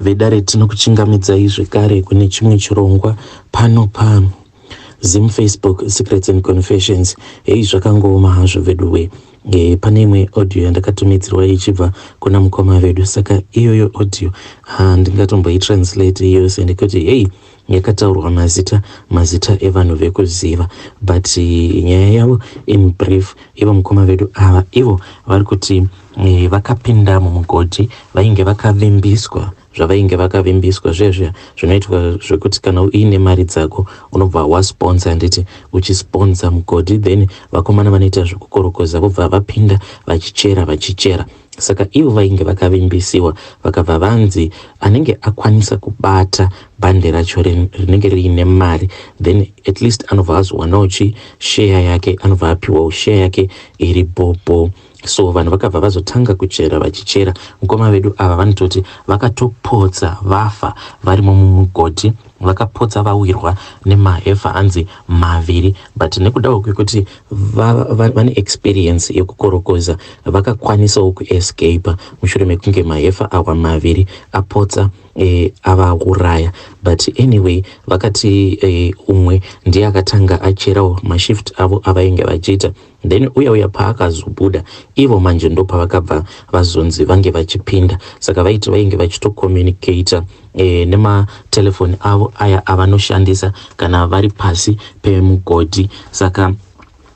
Vedare, tinokuchingamidzai zvekare kune chimwe chirongwa pano pa Zim Facebook Secrets and Confessions. Hei, zvakangooma hazvo veduwe. Pane imwe audio yandakatumidzirwa ichibva kuna mukoma vedu, saka iyoyo audio handingatomboitranslate yose nekuti hei, yakataurwa mazita evanhu vekuziva. But nyaya yavo in brief, ivo mukoma vedu ava, ivo vari kuti vakapinda mumugodhi, vainge vakavimbiswa zvavainge vakavimbiswa zvezve zvinoitwa zvekuti kana uine mari dzako unobva wasponsor, handiti? Uchisponsor mugodhi, then vakomana vanoita zvekukorokoza vobva vapinda vachichera vachichera. Saka ivo vainge vakavimbisiwa, vakabva vanzi anenge akwanisa kubata bhande racho rinenge riine mari, then at least anobva azowanawo chi share yake, anobva apiwawo share yake iri bobo. So vanhu vakabva vazotanga kuchera vachichera. Mukoma vedu ava vanototi vakatopotsa vafa varimo mumugodhi, vakapotsa vawirwa nemahefa anzi maviri, but nekudawo kwekuti vane experience yekukorokoza, vakakwanisawo kuescapa mushure mekunge mahefa awa maviri apotsa avauraya. But anyway, vakati umwe ndiye akatanga acherawo mashift avo avainge vachiita, then uya uya paakazobuda, ivo manje ndo pavakabva vazonzi vange vachipinda. Saka vaiti vainge vachitocommunicata nematelefoni avo aya avanoshandisa kana vari pasi pemugodhi. Saka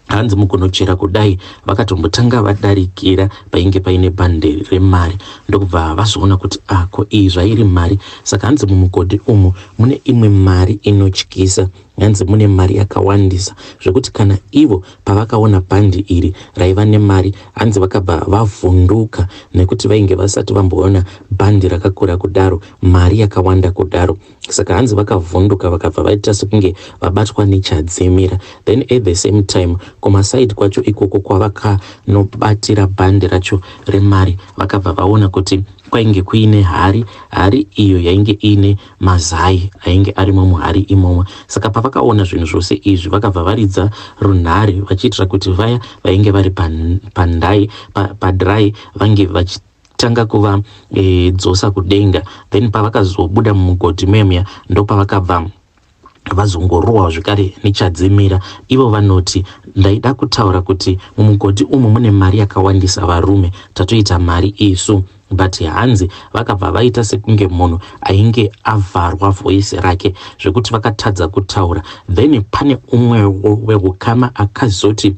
hanzi mukunochera kudai, vakatombotanga vadarikira painge paine bhande remari, ndokubva vazoona kuti ako iyi zvairi mari. Saka hanzi mumugodhi umu mune imwe mari inotyisa, hanzi mune mari yakawandisa zvekuti kana ivo pavakaona bhandi iri raiva nemari, hanzi vakabva vavhunduka nekuti vainge vasati vamboona bhandi rakakura kudaro, mari yakawanda kudaro. Saka hanzi vakavhunduka, vakabva vaita sekunge vabatwa nechadzimira. Then at the same time, kumasaidi kwacho ikoko kwavakanobatira bhandi racho remari, vakabva vaona kuti kwainge kuine hari, hari iyo yainge iine mazai ainge arimo muhari imomo. Saka pavakaona zvinhu zvose izvi, vakabva varidza runhare vachiitira kuti vaya vainge vari pandai padry vange vachitanga kuvadzosa kudenga. Then pavakazobuda mumugodhi memuya, ndopavakabva vazongorohwa zvekare nechadzimira. Ivo vanoti, "Ndaida kutaura kuti mumugodhi umu mune mari yakawandisa, varume, tatoita mari isu." But hanzi vakabva vaita sekunge munhu ainge avharwa voice rake zvekuti vakatadza kutaura. Then pane umwewo weukama akazoti,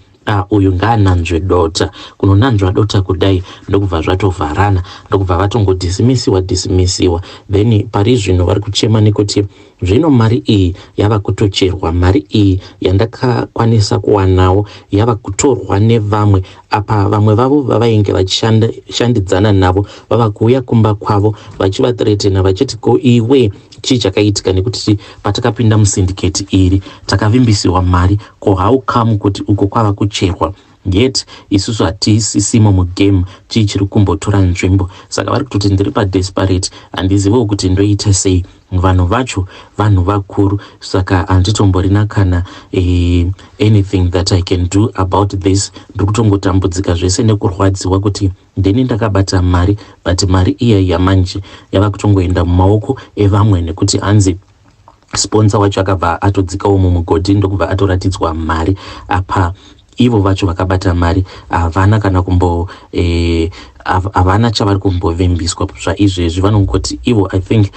"Uyu ngaananzve dota." Kunonanzva dota kudai, ndokubva zvatovharana, ndokubva vatongodhisimisiwa dhisimisiwa. Then pari zvino vari kuchema nekuti zvino mari iyi yava kutocherwa, mari iyi yandakakwanisa kuwanawo yava kutorwa nevamwe. Apa vamwe vavo vavainge vachishandidzana navo vava kuuya kumba kwavo vachivathreatena vachiti, "Ko iwe, chii chakaitika? Nekuti patakapinda musyndicate iri takavimbisiwa mari. Ko how come kuti uko kwava kucherwa, yet isusu hatisisimo mugame? Chii chiri kumbotora nzvimbo?" Saka vari kutoti, "Ndiri padesperate, handiziviwo kuti ndoita sei. Vanhu vacho vanhu vakuru, saka handitomborina kana anything that I can do about this. Ndiri kutongotambudzika zvese nekurwadziwa kuti ndini ndakabata mari, but mari iya yamanje yava kutongoenda mumaoko evamwe." Nekuti hanzi sponsor wacho akabva atodzikawo mumugodhi, ndokubva atoratidzwa mari. Apa ivo vacho vakabata mari havana kana kumbo havana chavari kumbovimbiswa zvaizvezvi. Vanongoti ivo, I think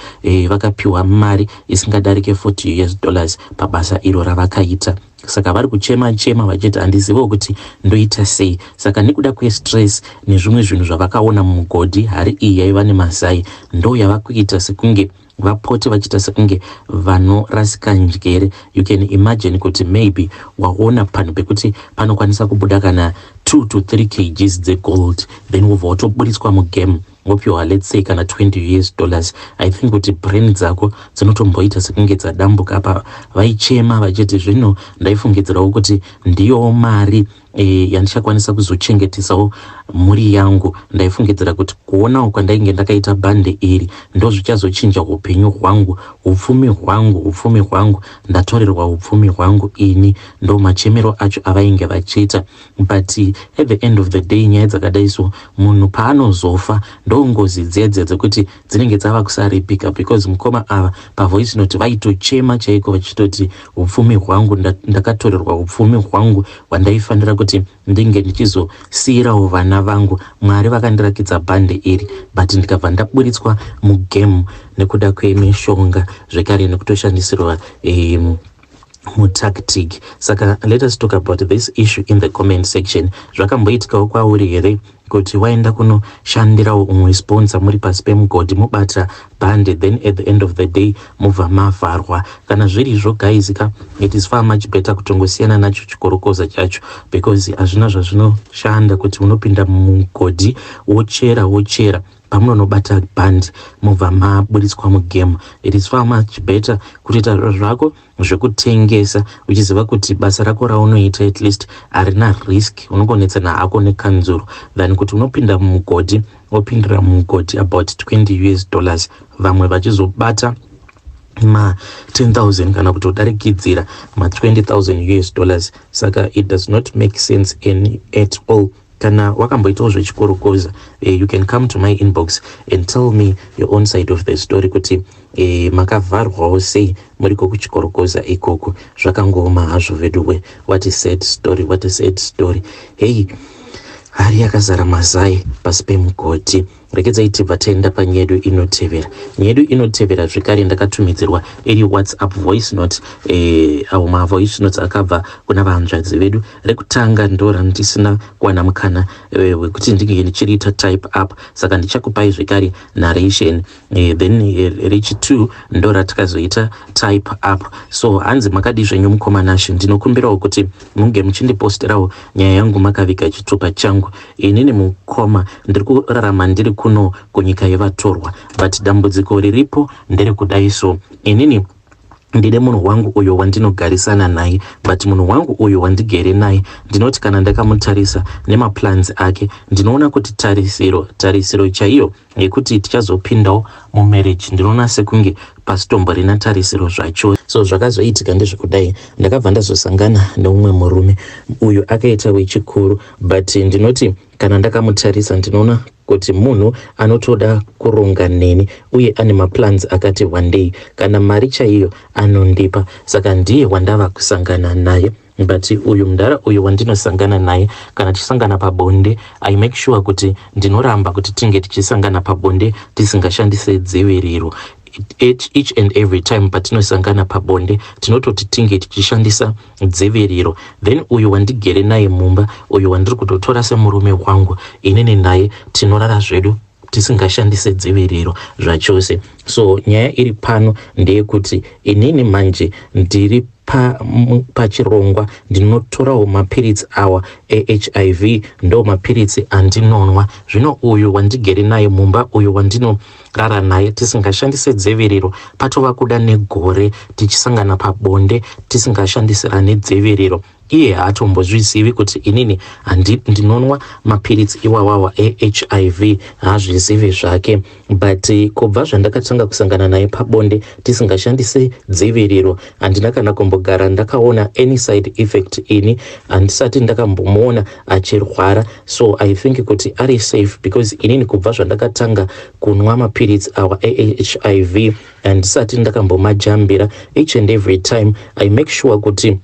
vakapiwa mari isingadarike 40 US dollars pabasa iro ravakaita. Saka vari kuchema chema vachiti, "Handiziviwo kuti ndoita sei." Saka nekuda kwestress nezvimwe zvinhu zvavakaona mumugodhi, hari iyi yaiva nemazai, ndo yava kuita sekunge vapote vachiita sekunge vanorasika njere. You can imagine kuti maybe waona panhu pekuti panokwanisa kubuda kana 2 to 3 kgs dzegold, then wobva watoburitswa mugame, wopiwa, let's say, kana 20 US dollars. I think kuti brain dzako dzinotomboita sekunge dzadambuka. Apa vaichema vachiti, "Zvino ndaifungidzirawo kuti ndiyowo mari yandichakwanisa kuzochengetesawo mhuri yangu. Ndaifungidzira kuti kuonawo kwandainge ndakaita bhande iri ndo zvichazochinja upenyu hwangu, upfumi hwangu, upfumi hwangu. Ndatorerwa upfumi hwangu ini." Ndo machemero acho avainge vachiita, but At the end of the day, nyaya dzakadai so, munhu paanozofa, ndo ngozi dzedze dzekuti dzinenge dzava kusaripika, because mukoma ava pavoice note vaitochema chaiko vachitoti, "Upfumi hwangu, ndakatorerwa upfumi hwangu hwandaifanira kuti ndinge ndichizosiyirawo vana vangu. Mwari vakandirakidza bhande iri, but ndikabva ndaburitswa mugame nekuda kwemishonga, zvekare nekutoshandisirwa mutactic." Saka let us talk about this issue in the comment section. Zvakamboitikawo kwauri here kuti waenda kunoshandirawo umwe sponsor, muri pasi pemugodhi, mubata bhande, then at the end of the day mubva mavharwa? Kana zvirizvo, guys ka, it is far much better kutongosiyana nacho chikorokoza chacho, because hazvina zvazvinoshanda kuti unopinda mumugodhi, wochera, wochera, pamunonobata bhandi mubva maburitswa mugame. It is far much better kutoita zviro zvako zvekutengesa, uchiziva kuti basa rako raunoita at least harina risk, unongonetsana hako nekanzuro, than kuti unopinda mumugodhi, wopindira mumugodhi about $20 US, vamwe vachizobata ma10 000 kana kutodarikidzira ma20 000 US dollars. Saka it does not make sense any at all. Kana wakamboitawo zvechikorokoza, you can come to my inbox and tell me your own side of the story, kuti makavharwawo sei muriko kuchikorokoza ikoko. Zvakangooma hazvo veduwe. What a sad story, what a sad story. Hei, hari yakazara mazai pasi pemugodhi. Regedzai tibva taenda panyedu inotevera. Nyedu inotevera zvekare ndakatumidzirwa iri WhatsApp voice note. Awo mavoice notes akabva kuna vahanzvadzi vedu. Rekutanga ndo randisina kuwana mukana wekuti ndinge ndichiriita type up, saka ndichakupai zvekare narration. Then rechi2 ndo ratikazoita type up. So hanzi, "Makadi zvenyu mukoma Nashe? Ndinokumbirawo kuti munge muchindiposterawo nyaya yangu makaviga chitupa changu. Inini mukoma ndiri kurarama ndiri kuno kunyika yevatorwa, but dambudziko riripo nderekudai so. Inini ndine munhu wangu uyo wandinogarisana naye, but munhu wangu uyo wandigere naye, ndinoti kana ndakamutarisa nemaplans ake, ndinoona kuti tarisiro chaiyo yekuti tichazopindawo mumarriage, ndinoona sekunge pasitomborina tarisiro zvacho. So zvakazoitika ndezvekudai: ndakabva ndazosangana neumwe murume uyo akaita wechikuru, but ndinoti kana ndakamutarisa, ndinoona kuti munhu anotoda kuronga neni uye ane maplans akati one day kana mari chaiyo anondipa. Saka ndiye wandava kusangana naye, but uyu mudhara uyu wandinosangana naye, kana tichisangana pabonde, I make sure kuti ndinoramba kuti tinge tichisangana pabonde tisingashandise dziviriro. Each and every time patinosangana pabonde, tinototi tinge tichishandisa dziviriro. Then uyu wandigere naye mumba, uyu wandiri kutotora semurume wangu, inini naye tinorara zvedu tisingashandise dziviriro zvachose. So nyaya iri pano ndeyekuti inini manje ndiri pachirongwa, ndinotorawo mapiritsi awa eHIV, ndo mapiritsi andinonwa. Zvino uyu wandigere naye mumba, uyu wandinorara naye tisingashandise dziviriro, patova kuda negore tichisangana pabonde tisingashandisirane dziviriro. Iye haatombozvizivi kuti inini ndinonwa mapiritsi iwawawa eHIV, haazvizivi zvake. But kubva zvandakatanga kusangana naye pabonde tisingashandisi dziviriro, handina kana kumbogara ndakaona any side effect. Ini handisati ndakambomuona achirwara, so I think kuti ari safe, because inini kubva zvandakatanga kunwa mapiritsi awa eHIV, handisati ndakambomajambira. Each and every time I make sure kuti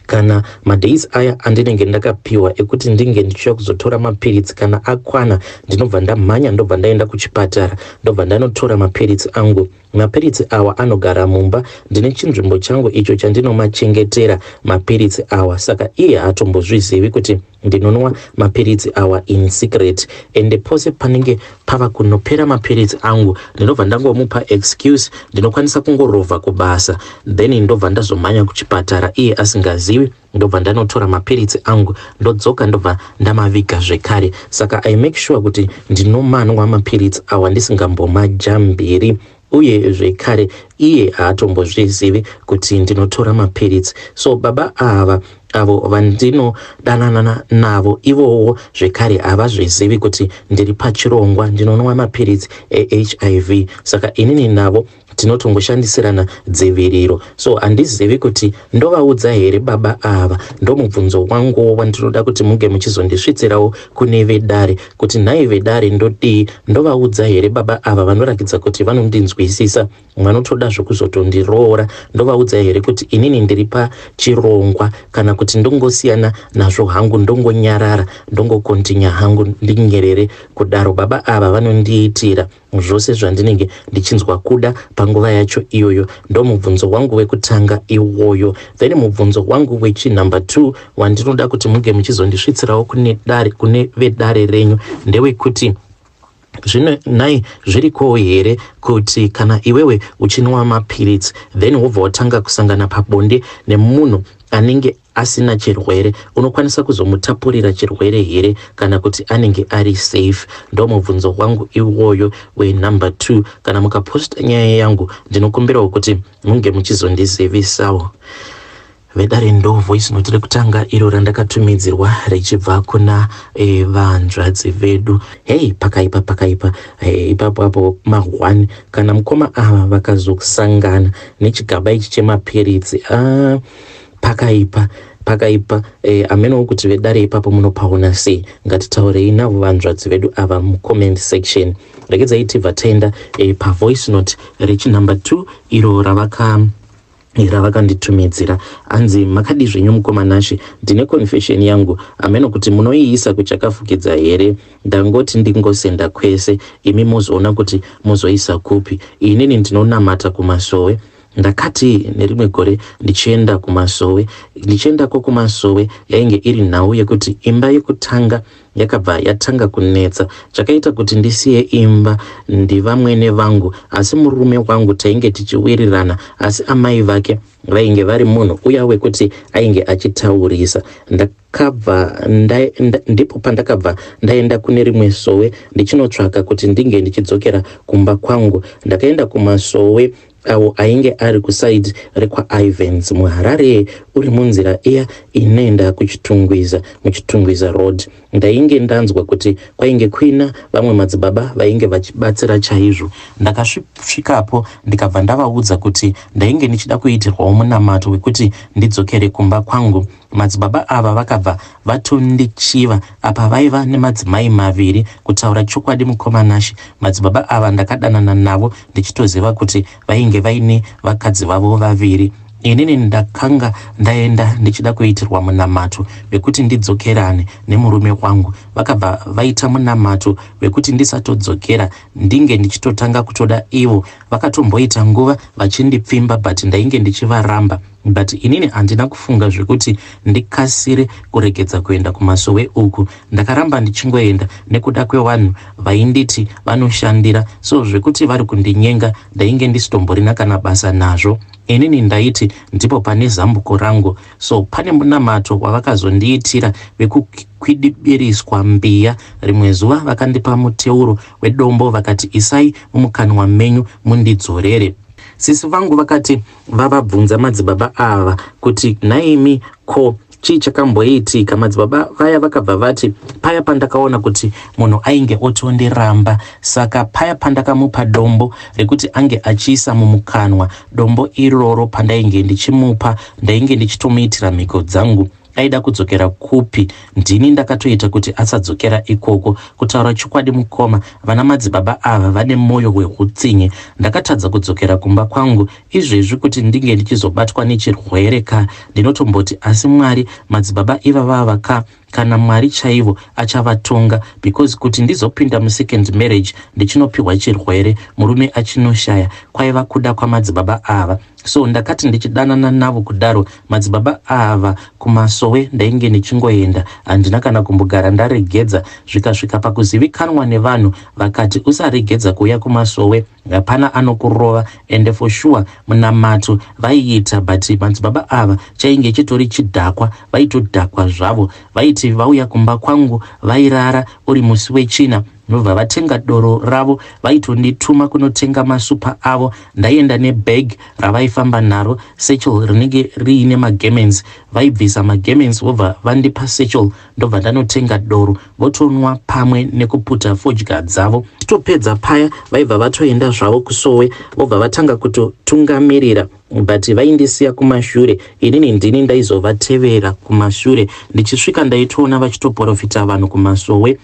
kana madays aya andinenge ndakapiwa ekuti ndinge ndichiuya kuzotora mapiritsi kana akwana, ndinobva ndamhanya, ndobva ndaenda kuchipatara, ndobva ndanotora mapiritsi angu. Mapiritsi awa anogara mumba, ndine chinzvimbo changu icho chandinomachengetera mapiritsi awa. Saka iye haatombozvizivi kuti ndinonwa mapiritsi awa in secret. Ende pose panenge pava kunopera mapiritsi angu, ndinobva ndangomupa excuse, ndinokwanisa kungorovha kubasa, then ndobva ndazomhanya kuchipatara iye asingazivi, ndobva ndanotora mapiritsi angu, ndodzoka, ndobva ndamaviga zvekare. Saka I make sure kuti ndinomanwa mapiritsi awa ndisingambomajambiri, uye zvekare iye haatombozvizivi kuti ndinotora mapiritsi. So baba ava, avo vandinodanana navo, ivowo zvekare havazvizivi kuti ndiri pachirongwa, ndinonwa mapiritsi eHIV. Saka inini navo Tinotongoshandisirana dziviriro. So handizivi kuti ndovaudza here baba ava. Ndomubvunzo wanguwo wandinoda kuti muge muchizondisvitsirawo kune vedare kuti nhai vedare ndodii, ndovaudza here baba ava vanorakidza kuti vanondinzwisisa, vanotoda zvekuzotondiroora, ndovaudza here kuti inini ndiri pachirongwa kana kuti ndongosiyana nazvo hangu, ndongonyarara, ndongokontinya hangu ndinyerere kudaro. Baba ava vanondiitira zvose zvandinenge ndichinzwa kuda panguva yacho iyoyo. Ndomubvunzo wangu wekutanga iwoyo. Then mubvunzo wangu wechinumber 2 wandinoda kuti muge muchizondisvitsirawo kune dare, kune vedare renyu ndewekuti zvino nhai zvirikowo here kuti kana iwewe uchinwa mapiritsi then wobva watanga kusangana pabonde nemunhu anenge asina chirwere, unokwanisa kuzomutapurira chirwere here kana kuti anenge ari safe? Ndomubvunzo wangu iwoyo wenumber 2. Kana mukaposta nyaya yangu ndinokumbirawo kuti munge muchizondizivisawo. Vedare, ndo voice note rekutanga iro randakatumidzirwa richibva kuna vanzvadzi vedu. Hei, pakaipa, pakaipa. Ipapo apo ma1 kana mukoma ava vakazosangana nechigaba ichi chemapiritsi, ah, pakaipa, pakaipa. Amenowo kuti vedare ipapo munopaona sei. Ngatitaurei navo vanzvadzi vedu ava mucomment section. Regedzai tibva taenda pavoice note rechinumber 2 iro ravakanditumidzira. Hanzi, "Makadi zvenyu mukoma Nashe? Ndine confession yangu, ameno kuti munoiisa kuchakafukidza here. Ndangoti ndingosenda kwese, imi mozoona kuti muzoisa kupi. Inini ndinonamata kumasowe. Ndakati nerimwe gore ndichienda kumasowe, ndichiendako kumasowe, yainge iri nhau yekuti imba yekutanga yakabva yatanga kunetsa. Chakaita kuti ndisiye imba ndivamwene vangu, asi murume wangu tainge tichiwirirana, asi amai vake vainge vari munhu uya wekuti ainge achitaurisa. Ndakabva ndipo pandakabva ndaenda kune rimwe sowe ndichinotsvaka kuti ndinge ndichidzokera kumba kwangu. Ndakaenda kumasowe awo ainge ari kuside rekwaIvens muHarare, uri munzira iya inoenda kuChitungwiza, muChitungwiza Road. Ndainge ndanzwa kuti kwainge kuina vamwe madzibaba vainge vachibatsira chaizvo. Ndakasvikapo ndikabva ndavaudza kuti ndainge ndichida kuitirwawo munamato wekuti ndidzokere kumba kwangu. Madzibaba ava vakabva vatondichiva. Apa vaiva nemadzimai maviri. Kutaura chokwadi mukoma Nashe, madzibaba ava ndakadanana navo ndichitoziva kuti vainge vaine vakadzi vavo vaviri. Inini ndakanga ndaenda ndichida kuitirwa munamato wekuti ndidzokerane nemurume wangu. Vakabva vaita munamato wekuti ndisatodzokera, ndinge ndichitotanga kutoda ivo. Vakatomboita nguva vachindipfimba, but ndainge ndichivaramba. But inini handina kufunga zvekuti ndikasire kuregedza kuenda kumasowe uku. Ndakaramba ndichingoenda nekuda kwevanhu vainditi vanoshandira. So zvekuti vari kundinyenga ndainge ndisitomborina kana basa nazvo. Inini ndaiti ndipo pane zambuko rangu. So pane munamato wavakazondiitira wekukwidibiriswa mbiya. Rimwe zuva vakandipa muteuro wedombo, vakati isai mumukanwa menyu mundidzorere. Sisi vangu vakati vavabvunza madzibaba ava kuti nhaimi, ko chii chakamboitika, madzibaba vaya vakabva vati paya pandakaona kuti munhu ainge otondiramba, saka paya pandakamupa dombo rekuti ange achiisa mumukanwa, dombo iroro pandainge ndichimupa ndainge ndichitomuitira mhiko dzangu. Aida kudzokera kupi? Ndini ndakatoita kuti asadzokera ikoko. Kutaura chokwadi mukoma, vana madzibaba ava vane mwoyo wehutsinye. Ndakatadza kudzokera kumba kwangu. Izvezvi kuti ndinge ndichizobatwa nechirwere ka, ndinotomboti asi Mwari madzibaba ivavava ka, kana Mwari chaivo achavatonga, because kuti ndizopinda musecond marriage ndichinopiwa chirwere, murume achinoshaya, kwaiva kuda kwamadzibaba ava. So ndakati ndichidanana navo kudaro madzibaba ava kumasowe, ndainge ndichingoenda, handina kana kumbogara ndaregedza. Zvikasvika pakuzivikanwa nevanhu, vakati usaregedza kuuya kumasowe, hapana anokurova. Ende for sure munamato vaiita, but madzibaba ava chainge chitori chidhakwa, vaitodhakwa zvavo. Vaiti vauya kumba kwangu vairara uri musi weChina. Ndobva vatenga doro ravo, vaitondituma kunotenga masupa avo. Ndaienda nebag ravaifamba naro, satchel rinenge riine magarments. Vaibvisa magarments vobva vandipa satchel, ndobva ndanotenga doro, votonwa pamwe nekuputa fodya dzavo. Titopedza paya vaibva vatoenda zvavo kusowe, vobva vatanga kutotungamirira, but vaindisiya kumashure. Inini ndini ndaizovatevera kumashure. Ndichisvika ndaitoona vachitoprofita vanhu kumasowe.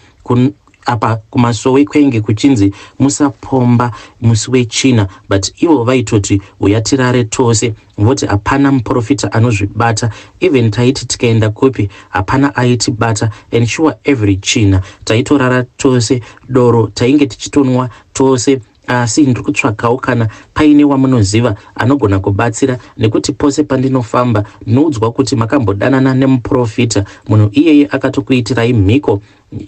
Apa kumasowe kwainge kuchinzi musapomba musi wechina, but ivo vaitoti uya tirare tose, voti hapana muprofita anozvibata. Even taiti tikaenda kupi hapana aitibata, and sure, every China taitorara tose, doro tainge tichitonwa tose. Asi ndiri kutsvakawo kana paine wamunoziva anogona kubatsira, nekuti pose pandinofamba ndinoudzwa kuti makambodanana nemuprofita, munhu iyeye akatokuitirai mhiko,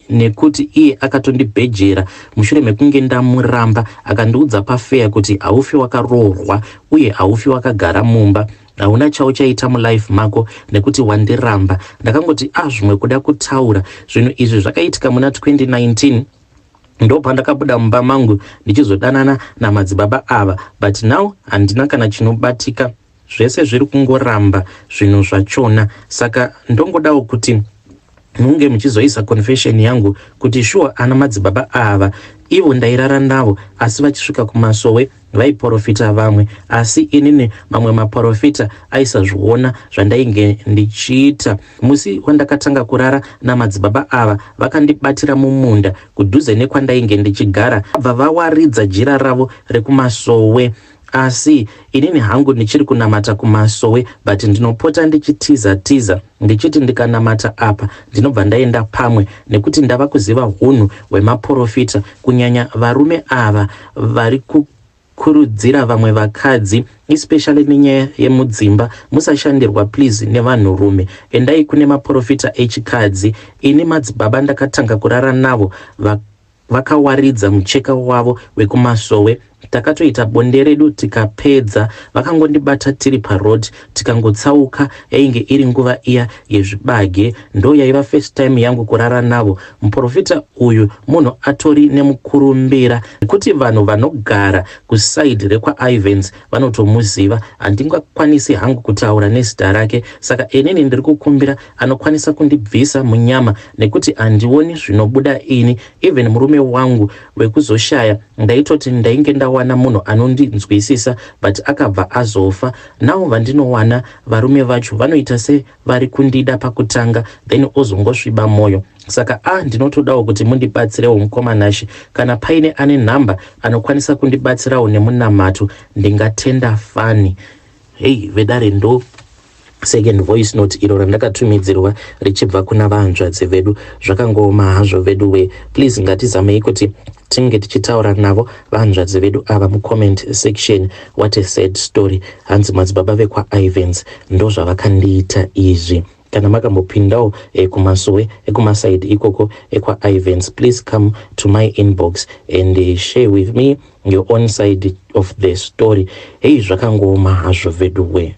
nekuti iye akatondibhejera mushure mekunge ndamuramba. Akandiudza pafeya kuti haufi wakaroorwa uye haufi wakagara mumba, hauna chauchaita mulife mako nekuti wandiramba. Ndakangoti a ah, zvimwe kuda kutaura. Zvinhu izvi zvakaitika muna 2019, ndopandakabuda mumba mangu ndichizodanana namadzibaba ava, but now handina kana chinobatika, zvese zviri kungoramba zvinhu zvachona. Saka ndongodawo kuti munge muchizoisa confession yangu kuti sure, ana madzibaba ava ivo ndairara navo, asi vachisvika kumasowe vaiprofita vamwe, asi inini mamwe maprofita aisazviona zvandainge ndichiita. Musi wandakatanga kurara namadzibaba ava, vakandibatira mumunda kudhuze nekwandainge ndichigara, vabva vawaridza jira ravo rekumasowe. Asi inini hangu ndichiri kunamata kumasowe, but ndinopota ndichitiza tiza, ndichiti ndikanamata apa ndinobva ndaenda pamwe, nekuti ndava kuziva hunhu hwemaprofita, kunyanya varume ava vari kukurudzira vamwe vakadzi, especially nenyaya yemudzimba. Musashandirwa please nevanhurume, endai kune maprofita echikadzi. Ini madzibaba ndakatanga kurara navo vakawaridza mucheka wavo wekumasowe. Takatoita bonde redu tikapedza, vakangondibata tiri paroad, tikangotsauka. Yainge iri nguva iya yezvibage. Ndo yaiva first time yangu kurara navo. Muprofita uyu munhu atori nemukurumbira, nekuti vanhu vanogara kuside rekwaIvans vanotomuziva. Handingakwanisi hangu kutaura nezita rake. Saka inini ndiri kukumbira anokwanisa kundibvisa munyama, nekuti handioni zvinobuda ini. Even murume wangu wekuzoshaya, ndaitoti ndainge ndawana munhu anondinzwisisa, but akabva azofa. Now vandinowana varume vacho vanoita sevari kundida pakutanga, then ozongosviba mwoyo. Saka a ndinotodawo kuti mundibatsirewo, mukoma Nashe. Kana paine ane nhamba anokwanisa kundibatsirawo nemunamato, ndingatenda fani. Hei vedare, ndo second voice note iro randakatumidzirwa richibva kuna vahanzvadzi vedu. Zvakangooma hazvo vedu we. Please, ngatizamei kuti tinge tichitaura navo vahanzvadzi vedu ava mucomment section. What a sad story. Hanzi madzibaba vekwaIvans ndo zvavakandiita izvi. Kana makambopindawo kumasowe ekumasaidi ikoko ekwaIvans, please come to my inbox and share with me your own side of the story. Hei, zvakangooma hazvo vedu we.